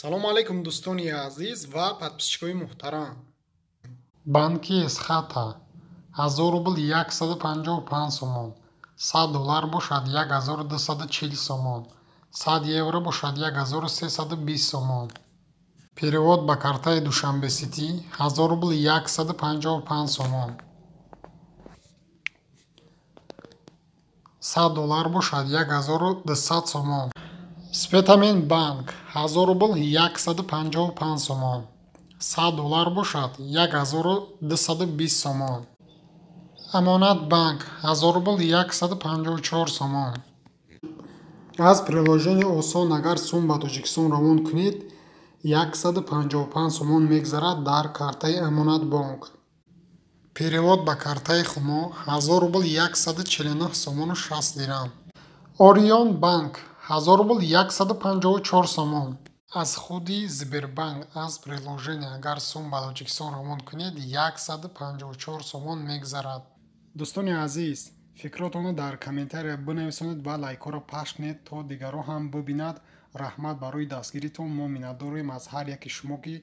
Салому алайкум, дӯстони азиз ва подписчикои муҳтарам. Банки Эсхата: 1000 рубл 155 сомон, 100 доллар бошад 1240 сомон, 100 евро бошад 1320 сомон. Перевод ба картаи Душанбе Ситӣ: 1000 рубл 155 сомон, 100 доллар бошад 1200 сомон. Спитамен банк: 1000 рубл 155 сомон, 100 доллар бошад 1220 сомон. Амонат банк: 1000 рубл 154 сомон. Аз приложение Осон агар сум ба Тоҷикистон равон кунед, 155 сомон мегзарад дар картаи Амонатбонк. Перевод ба картаи Хумо: 1000 рубл 149 сомону 60 дирам. Орион банк: 1000 рубл 154 сомон. Аз худи Сбербанк аз приложение агар сум ба Тоҷикистон равон кунед, 154 сомон мегзарад. Дӯстони азиз, фикротонро дар комментария бинависонед ва лайкҳоро пахш кунед, то дигарон ҳам бибинад. Раҳмат барои дастгиритон. Мо миннатдорем аз ҳар яки шумо, ки